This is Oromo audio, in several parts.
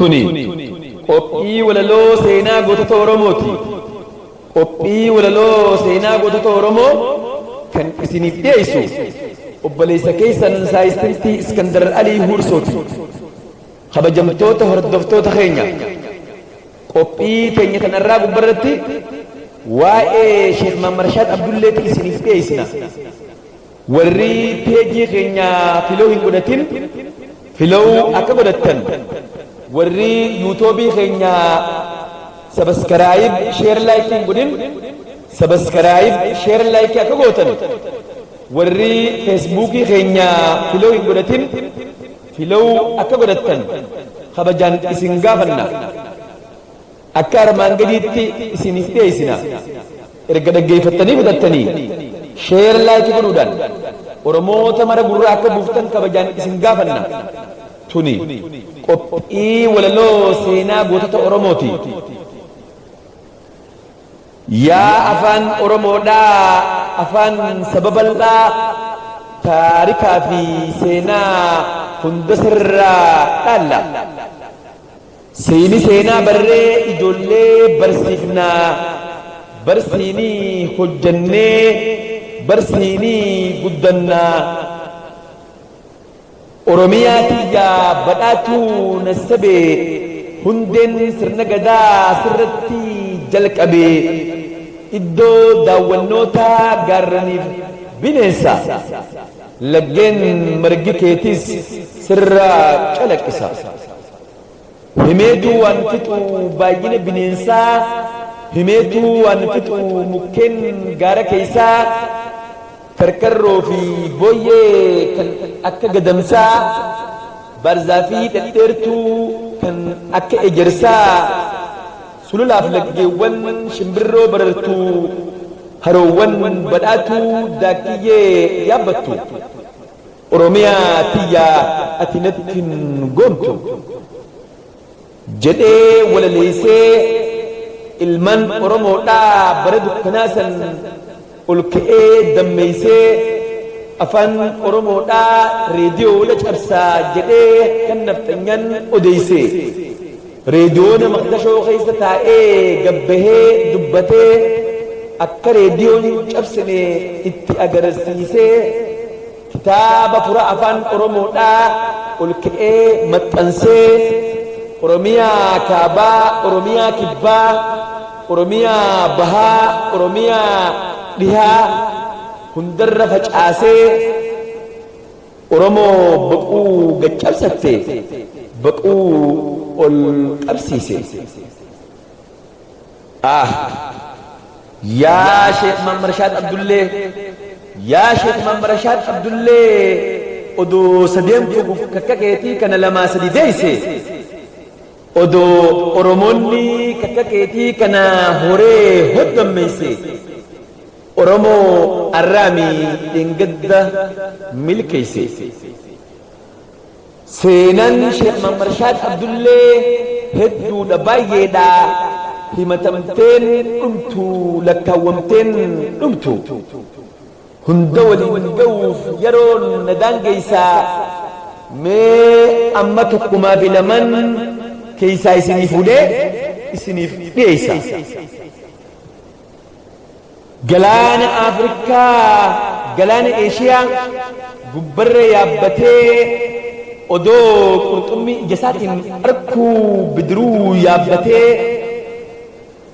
Tuni qophii walaloo seenaa gootota Oromooti. Qophii walaloo seenaa gootota Oromoo kan isiniif dhiyeessu obboleessa keessan saayistintii Iskandar Alii Huursooti. Kabajamtoota hordoftoota keenya qophii teenya tanarraa gubbarratti waa'ee Sheekh Maammarshaad Abdulleeti isiniif dhiyeessina. Warri peejii keenya filoo hin godhatin filow akka godhattan, warri yuutoobii keenya sabaskaraayib sheer laayikii hin godhin sabaskaraayib sheer laayikii akka gootan, warri feesbuukii keenya filow hin godhatin filow akka godhattan kabajaan isin gaafanna. Akka armaan gadiitti isiniif dhiyeessina. Erga dhaggeeffattanii fixattanii share like godhuudhaan Oromoota mara gurra akka buuftan kabajaan isin gaafanna. Tuni qophii walaloo seenaa gootota Oromooti. Yaa afaan Oromoodhaa afaan saba bal'aa taarikaa fi seenaa hunda sirraa dhaalla. Seeni seenaa barree ijoollee barsiifna barsiinii hojjannee barsiinii guddanna. Oromiyaa tiyya badhaatuu nassabee hundeen sirna gadaa sirratti jalqabe iddoo daawwannootaa gaarraniif bineensa laggeen margi keetis sirraa calaqqisa. Himeetuu waan fixu baay'ina bineensaa, himeetuu waan fixu mukkeen gaara keessaa, karkarroo fi booyyee kan akka gadamsaa, baarzaafii dhedheertuu kan akka ejersaa, sululaaf laggeewwan shimbirroo barartuu, haroowwan badhaatuu daakkiyyee yaabbattu. Oromiyaa tiyya ati natti hin goontu jedhee walaleeysee ilmaan Oromoodhaa bara dukkanaa san ol ka'ee dammeeysee afaan Oromoodhaa reediyoodha cabsaa jedhee kan nafxanyaan odeeyse reediyoona Maqdashoo keessa taa'ee gabbahee dubbatee akka reediyoon cabsine itti agarsiisee Kitaaba fura Afaan Oromoodhaa ol ka'ee maxxansee Oromiyaa Kaabaa, Oromiyaa Kibbaa, Oromiyaa Bahaa, Oromiyaa Dhihaa hundarra facaasee Oromoo baquu gad cabsatte baquu ol qabsiise. Ah! Yaa Sheekh Maammarshaad Abdullee! Yaa Sheekh Maammarshaad Abdullee! Odoo sadeen fugu kakka keetii kana lamaa sadi deeyse, odoo Oromoonni kakka keetii kana horee hoddommeeyse, Oromoo arraami dheengadda milkeeyse. Seenaan Sheekh Maammarshaad Abdullee hedduudha baay'eedha himatamteen dhumtu lakkaawwamteen dhumtu. Hunda waliin ga'uuf yeroon na daangeysa mee amma tokkumaa fi laman keessaa isinii fuudhee isiniif dhiyeessa. Galaana Afrikaa, galaana Eeshiyaa gubbarra yaabbatee odoo qurxummii ija isaatiin arkuu bidiruu yaabbatee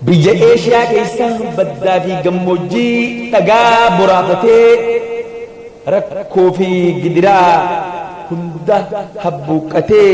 biyya Eeshiyaa keessa baddaa fi gammoojjii dhagaa boraafatee rakkoo fi gidiraa hunda habbuuqqatee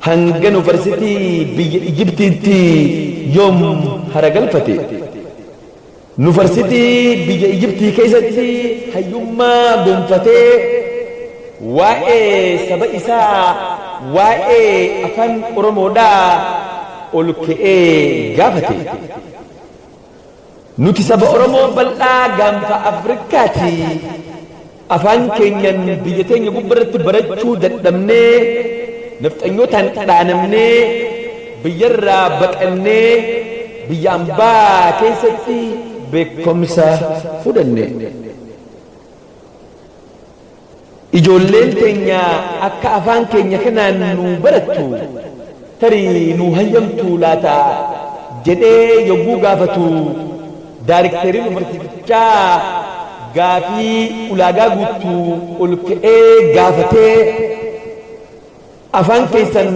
Hanga nufarsitii biyya Ijibtiitti yoom haragalfate? Nufarsitii biyya Ijibtii keessatti hayyummaa gonfatee waa'ee saba isaa, waa'ee afaan Oromoodhaa ol ka'ee gaafate. Nuti saba Oromoo bal'aa gaanfa Afrikaati. Afaan keenyan biyya teenya gubbarratti barachuu dadhabnee, nafxanyootaan dhaanamnee, biyyarraa baqannee, biyya ambaa keessatti beekumsa fudhanne. Ijoolleen teenya akka afaan keenya kanaan nuu barattu tarii nuu hayyamtuu laata jedhee yogguu gaafatu daarikteriin yuunivarsiitichaa gaafii ulaagaa guuttu ol ka'ee gaafatee afaan keessan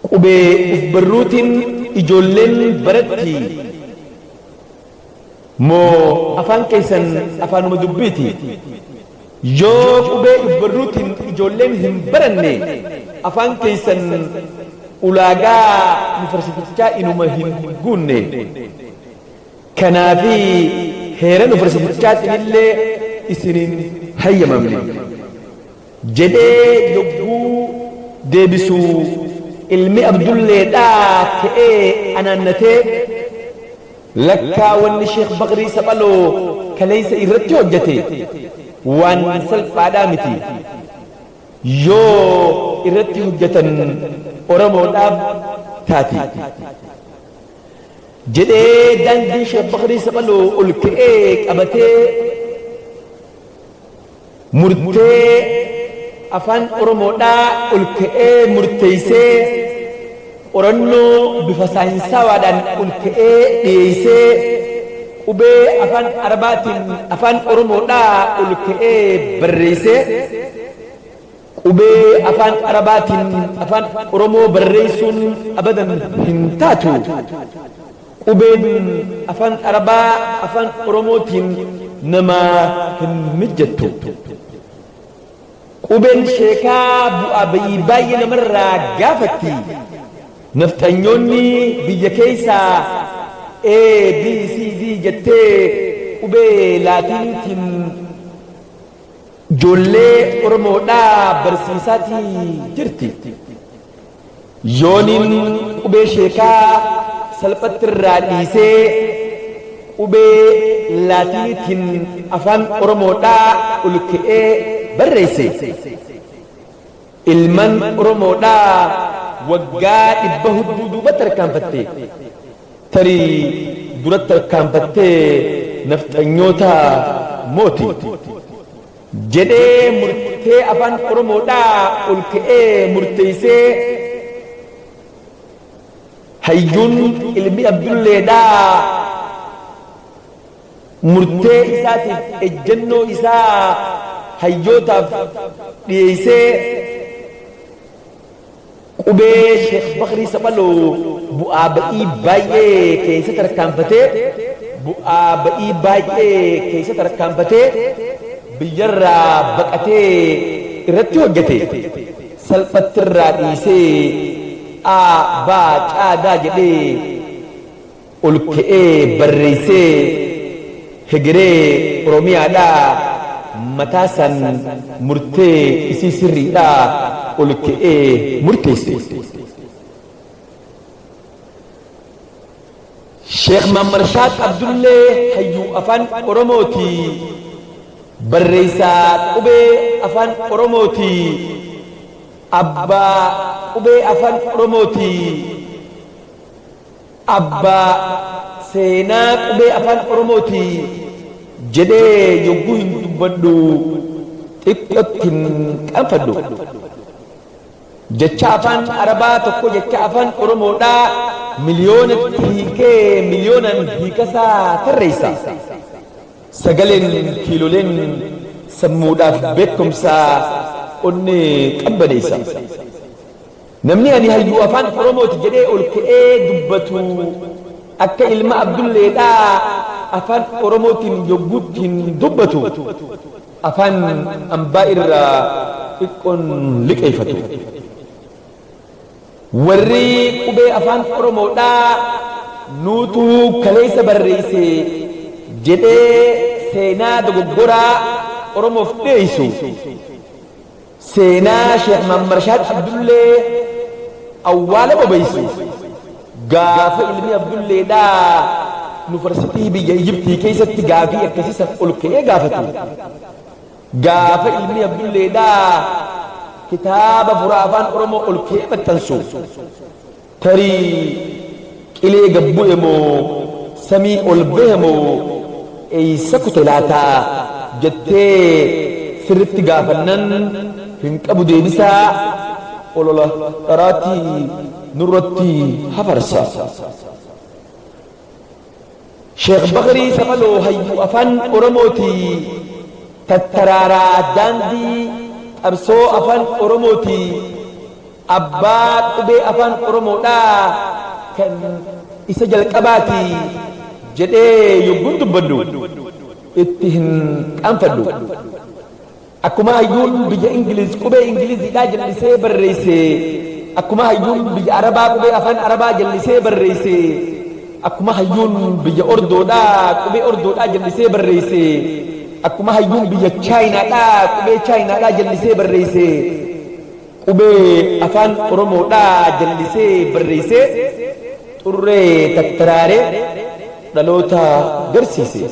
qubee uf barruutiin ijoolleen baratti moo afaan keessan afaanuma dubbiiti? Yoo qubee uf barruutiin ijoolleen hin baranne afaan keessan ulaagaa yuunivarsiitichaa inuma hin guunne. Kanaafi heera yuunivarsiitichaatiin isiniin hayyamamne jedhee yogguu deebisu ilmi Abdulleedhaa ka'ee anaannatee lakkaa wanni Sheekh Bakrii Saphaloo kaleessa irratti hojjete waan salphaadhaa miti. Yoo irratti hojjetan Oromoodhaaf taati jedhee daandii Sheekh Bakrii Saphaloo ol ka'ee qabatee murtee afaan Oromoodhaa ol ka'ee murteessee qorannoo bifa saayinsawaadhaan ol ka'ee dhiyeessee qubee afaan Arabaatiin afaan Oromoodhaa ol ka'ee barreessee qubee afaan Arabaatiin afaan Oromoo barreessuun abadan hin taatu. Qubeen afaan Arabaa afaan Oromootiin nama hin mijjattu. Qubeen sheekaa bu'aa bayii baay'ee namarraa gaafatti. Nafxanyoonni biyya keessaa A, B, C, D jettee qubee laatiiniitiin ijoollee Oromoodhaa barsiisaatii jirti. Yooniin qubee sheekaa salphatti irraa dhiisee qubee laatiiniitiin afaan Oromoodhaa ol ka'ee barreesse. Ilmaan Oromoodhaa waggaa 100 hedduu duubatti tarkaanfatte. Tarii duratti tarkaanfattee nafxanyoota mooti jedhee murtee afaan Oromoodhaa ol ka'ee murteessee hayyuun ilmi Abdulleedhaa murtee isaatiif ejjennoo isaa hayyootaaf dhiyeessee qubee Sheekh Bakrii Saphaloo bu'aa ba'ii baay'ee keessa tarkaanfatee bu'aa ba'ii baay'ee keessa tarkaanfatee biyyarraa baqatee irratti hojjete salphatti irraa dhiisee A, B, C, D jedhee ol ka'ee barreessee hegeree Oromiyaadhaa mataa san murtee isii sirriidhaa ol ka'ee murteesse. Sheekh Maammarshaad Abdullee hayyuu afaan Oromooti. Barreessaa qubee afaan Oromooti. Abbaa qubee afaan Oromooti. Abbaa seenaa qubee afaan Oromooti jedhee yogguu hin dubbadhu xiqqootti hin qaanfadhu. Jecha afaan Arabaa tokko jecha afaan Oromoodhaa miliyoonatti hiikee miliyoonaan hiikasaa tarreessa. Sagaleen kiiloleen sammuudhaaf beekumsa onnee qabbaneessa. Namni ani hayyuu afaan Oromooti jedhee ol ka'ee dubbatu akka ilma Abdulleedhaa afaan Oromootiin yogguutti hin dubbatu afaan ambaa irraa xiqqoon liqeeffatu. Warri qubee afaan Oromoodhaa nuutu kaleessa barreesse jedhee seenaa dogoggoraa Oromoof dhiyeessu. Seenaa Sheekh Maammarshaad Abdullee awwaala bobeessu. Gaafa ilmi Abdulleedhaa yuunivarsiitii biyya Ijiptii keessatti gaafii akkasii san ol ka'ee gaafatu. Gaafa ilmi Abdulleedhaa kitaaba furaa afaan Oromoo ol ka'ee maxxansu. Tarii qilee gad bu'e moo samii ol bahe moo eessa kute laataa jettee sirritti gaafannan hin qabu deebisaa olola dharaatti nurratti hafarsa. Sheekh Bakrii Saphaloo hayyuu afaan Oromooti tattaraaraa daandii qabsoo afaan Oromooti abbaa qubee afaan Oromoodhaa kan isa jalqabaati jedhee yogguun dubbadhu itti hin qaanfadhu. Akkuma hayyuun biyya Ingiliz qubee Ingiliziidhaa jallisee barreesse, akkuma hayyuun biyya Arabaa qubee afaan Arabaa jallisee barreesse, akkuma hayyuun biyya Ordoodhaa qubee Ordoodhaa jallisee barreesse, akkuma hayyuun biyya Chaayinaadhaa qubee Chaayinaadhaa jallisee barreesse, qubee afaan Oromoodhaa jallisee barreessee xurree tattaraaree dhaloota garsiise.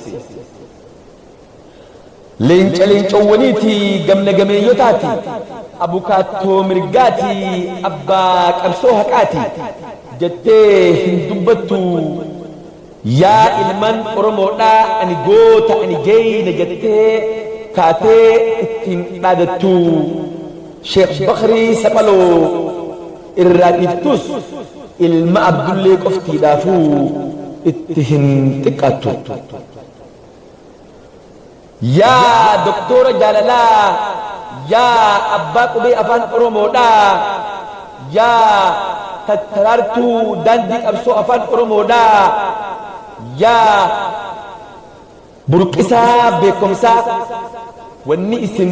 Leenca leencowwaniiti gamna gameeyyotaati abukaattoo mirgaati abbaa qabsoo haqaati jettee hin dubbattu yaa ilmaan Oromoodhaa ani goota ani jeyna jettee kaatee ittiin dhaadattu Sheekh Bakrii Saphaloo irraa dhiiftus ilma Abdullee qoftiidhaafuu itti hin xiqqaattu. Yaa doktoora jaalalaa yaa abbaa qubee afaan Oromoodhaa yaa tattaraartuu daandii qabsoo afaan Oromoodhaa yaa burqisaa beekumsaa wanni isin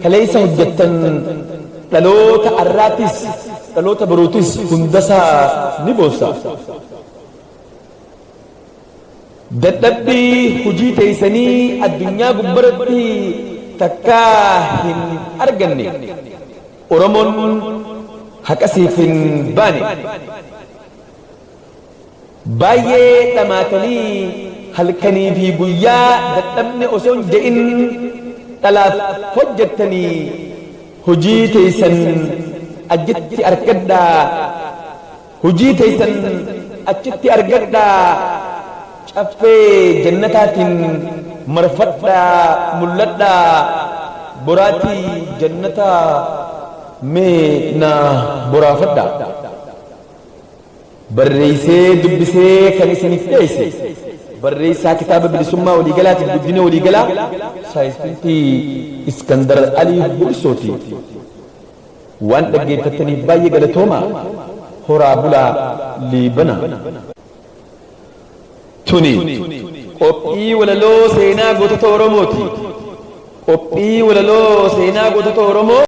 kaleessa hojjettan dhaloota arraatis dhaloota boruutis hundasaa ni boonsa. Dadhabbii hujii teeysanii addunyaa gubbaratti takkaa hin arganne. Oromoon haqa siif hin baane. Baay'ee dhamaatanii halkanii fi guyyaa dadhabne osoo hin je'in dhalaaf hojjattanii hujii teeysan achitti arkadhaa. Hujii teeysan achitti argadhaa, caffee jannataatiin marfadhaa mul'adhaa, boraatii jannataa mee naa boraafadhaa. Barreeysee dubbisee kan isiniif dhiyeeyse barreeysaa kitaaba Bilisummaa Waliigalaatiif Guddina Waliigalaa Saayintistii Iskandar Alii Hursooti. Waan dhaggeeffattaniif baay'ee galatoomaa. Horaa bulaa Liibana. Tuni qophii walaloo seenaa gootota Oromooti. Qophii walaloo seenaa gootota Oromoo.